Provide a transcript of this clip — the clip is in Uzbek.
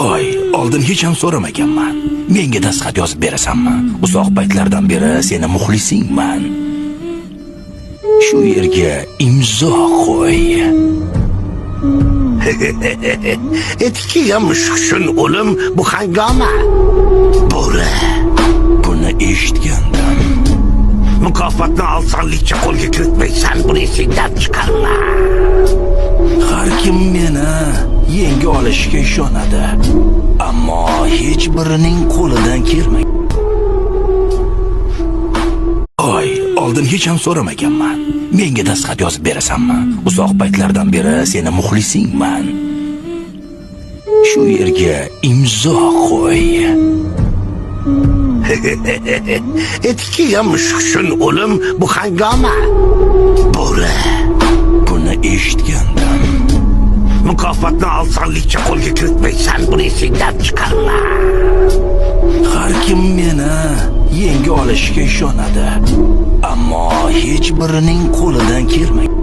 Oy, oldin hech ham so'ramaganman. Menga dastxat yozib berasanmi? Uzoq paytlardan beri seni muxlisingman. Shu yerga imzo qo'y. Etki ya mushuk uchun o'lim bu hangoma. Bo'ri. Buni eshitgandim. Mukofotni osonlikcha qo'lga kiritmaysan, buni esingdan chiqarma. Har kim meni yenga olishga ishonadi. Ammo hech birining qo'lidan kelmaydi. Oy, oldin hech ham so'ramaganman. Menga dastxat yozib berasanmi? Uzoq paytlardan beri seni muxlisingman. Shu yerga imzo qo'y. Etki ya mushuk uchun o'lim bu hangoma. Bo'ri. Buni eshitgandim. Mukofotni osonlikcha qo'lga kiritmaysan, buni esingdan chiqarma. Har kim meni yenga olishga ishonadi. Ammo hech birining qo'lidan kelmaydi.